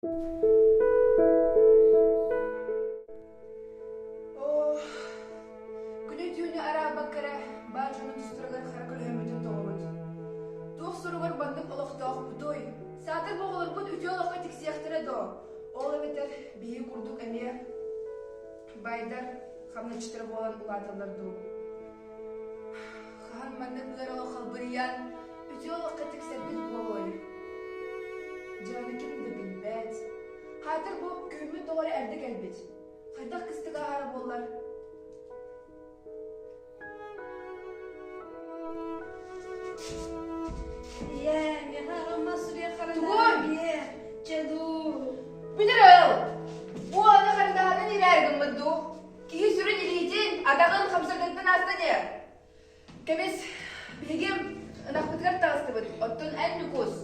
Оо, күнү-түүнү араабакка эрэ баар дьону тустарыгар хара көлөһөммүтүн тоҕобут. Туох суругар маннык олохтоохпутуй? Саатар бу оҕолорбут үтүө олоххо тиксиэхтэрэ дуо? Ол эбэтэр биһиги курдук эмиэ байдар хамначчыттара буолан улааталлар дуу? Хаһан маннык ыар олох халбырыйан, үтүө олоххо тиксэрбит буолуой? Дьэ ону ким да билбэт. Хаатыр бу күһүммүт тоҕо эрэ эрдэ кэлбит. Хайдах кыстык ааһара буоллар? Ийээ, миэхэ аҕам мас суруйар Тугуй? харандааһын биэр. Чэ дуу. Бүтэр ыал! Бу аны харандааһынан ирээр гыммыт дуу? Киһи сүрүн илиитин, атаҕын хамсатыттан ааста дии. Кэбис, биһиги ынахпытыгар таҕыстыбыт, оттон эн Ньукуус,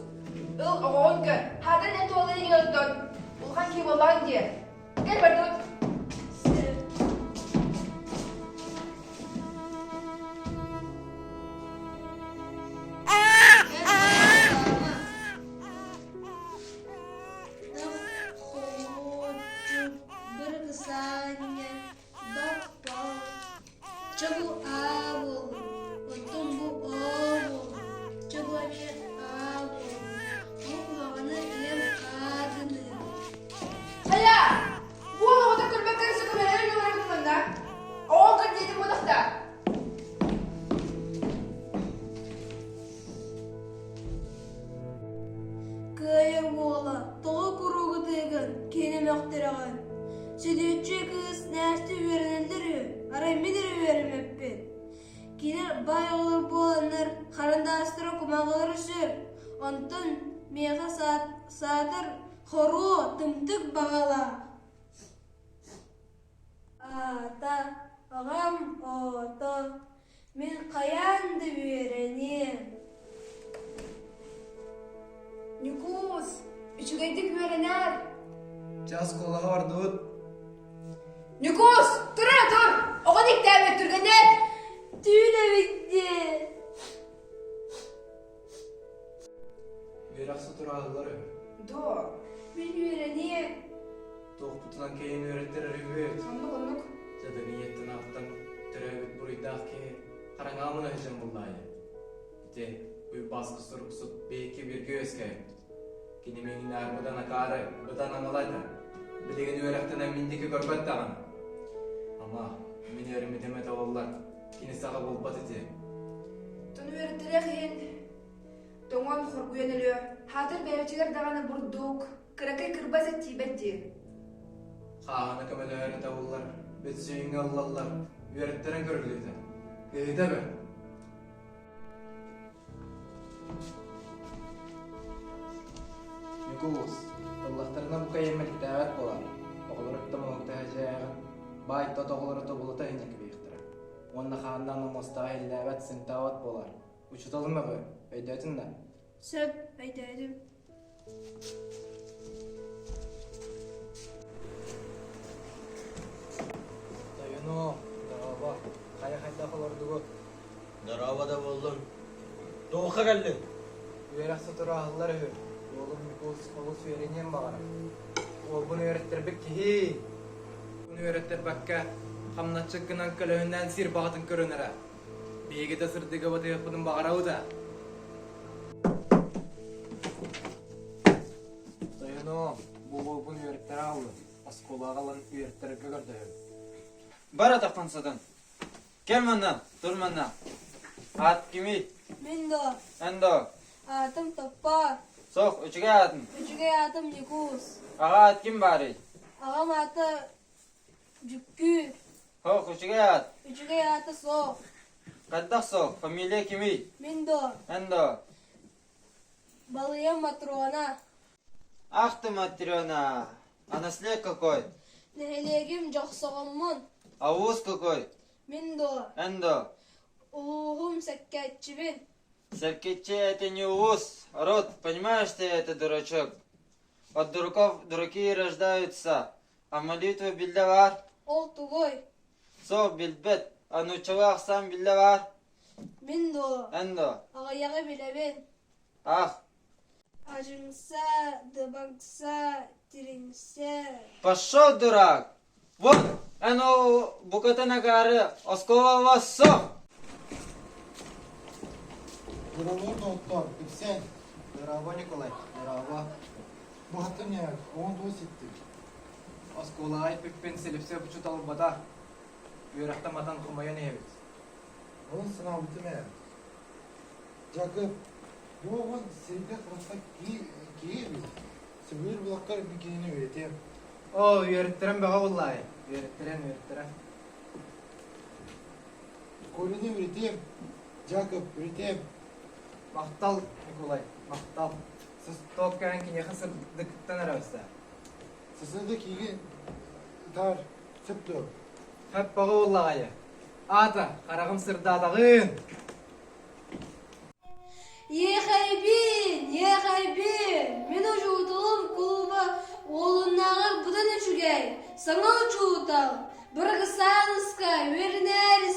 ыл оҕоҕун көр, хаатын эн туолан иһин оттон, улахан киһи буоллаҕыҥ дии. Кэл бардыбыт. Быракысаанньа Баппал, чэ бу Аа буоллун, оттон бу Оо буоллун, чэ бу эмиэ Аа буоллун, бу куһаҕаны ийэм Аа гыныа. Хайа, уол оҕото көрбөккө эрэ көмөлөһөр үлэлэрбит манна. Оҕо көр диэтим буолахта. Кыайар уола, тоҕо куруук ытыыгын, киһини мөхтөрөҕүн? Сөдүөччүйэ кыыс Настя үөрэнэллэр үһү, арай мин эрэ үөрэммэппин. Кинилэр баай оҕолор буоланнар, харандаастара кумааҕылара сүр, онтон миэхэ саатар хоруо, тымтык баҕалаах. Аата, аҕам оҕото, мин хайаан да үөрэниэм. Ньукуус, үчүгэйдик үөрэнээр. Чэ, оскуолаҕа бардыбыт. Ньукуус, тур эрэ тур! Оҕо диктээбит түргэнник! Түүл эбит дии. Үөрэх сутурааллар үһү. Дуо? Мин үөрэниэм. Туохпутунан кэйэн үөрэттэрэр үһүбүт. Оннук оннук. Дьадаҥы ийэттэн аҕаттан төрөөбүт буруйдаах киһи хараҥаамын өһүдьэн буллаайа. Ити Уйбааскы суруксут биһикки бииргэ үөскээбит. Кини миигинээр быдан акаары, быдан аҥала этэ. Билигин үөрэхтэнэн мин диэки көрбөт даҕаны. Ама, мин үөрэммитим этэ буоллар, кини саҕа буолбат ити. Тон үөрэттэриэх иһин тоҥон хоргуйан өлүө, хаатыр бэйэбитигэр даҕаны бурдук, кыракый кырбас эт тиийбэт дии. Хааһына көмөлөһөр этэ буоллар, бүт-сүйүҥҥэ ыллаллар, үөрэттэрэн көрүллүтэ. Кыһыыта бэрт. Ньукуус, ыллахтарына букайын мэликтээбэт буолан, оҕолоруттан муҥутаһа дьээҕин, баай тот оҕолоро тобулута иһинньэ кэбиһиэхтэрэ. Уонна хааннаан омуостааҕа иһиллээбэт, сынтаабат буолар. Учууталым мөҕүө, өйдөөтүн да? Сөп, өйдөөтүм. Тойонуом, дорообо, хайа хайдах олордугут? Дорообо да буоллун. Туохха кэллиҥ? Үөрэх сотору аһыллар үһү. Уолум Ньукуус олус үөрэниэн баҕарар. Уолбун үөрэттэрбит киһи. Уну үөрэттэрбэккэ, хамначчыт гынан көлөһүннээн сир баҕатын көрүнэрэ. Биһиги да сырдыгы батыһыахпытын баҕарабыт аа? Тойонуом, бу уолбун үөрэттэрэ аҕаллым. Оскуолаҕа ылан үөрэттэрэргэ көрдөһөбүн. Бар атаххын сотон. Кэл манна, тур манна. Аат кимий? Мин да. Эн да. Аатым Топпо. Суох, үчүгэй аатын. Үчүгэй аатым Ньукуус. Аҕа аат ким баарый? Аҕам аата Дьүккүү. Суох, үчүгэй аат. Үчүгэй аата суох. Хайдах суох? Фамилия кимий? Мин да. Эн да. Балыйам Матрона. Ах ты, Матрена! А наслед какой? Нэһилиэгим Дьохсоҕоммун. А уус какой? Мин дуо? Эн дуо? Улууһум Сэккээччибин. Сэркиччи это не уус, род, понимаешь ты это, дурачок? От дураков дураки рождаются, а молитва биллэ баар? Ол тугуй? Суох билбэт, а нууччалыы ахсаан биллэ баар? Мин дуо? Эн дуо? Аҕыйаҕы билэбин. Ах, Ажыҥса, дыбаҥса, Билсэр. Пошел, дурак! Вот, оно букатын акаары оскуолаҕа суох! Дорогой доҕоттоор, иксээн. Дорообо, Николай, дорообо. Быһатын ээ, оҕон тугу ситтин? Оскуолаҕа иппиппин Силипсиэ учуутал Үөрэхтэн матан хомойон иһэбит. Ол санаабытым ээ. Дьакып, бу оҕон сиргэ-харахха киһи эбит. Сөбүлүүр булаккар мин кинини үөрэтиэм. Оо, үөрэттэрэн бөҕө буоллаай. Үөрэттэрэн, үөрэттэрэн. Коляны үөрэтиэм. Дьакып, үөрэтиэм. Махтал, Николай, махтал. Сысток кэлэн киниэхэ сырдыктан эрэ өссө. Сысыды киигин ытаар сөп дуо? Хөппөҕө буоллаҕайа. Аата, хараҕым сырдаатаҕын. Иэхэйбин, иэхэйбин, мин учууталым кулуба уолуннааҕар быдан үчүгэй, саҥа учуутал, Бырагысааныска үөрэнээр.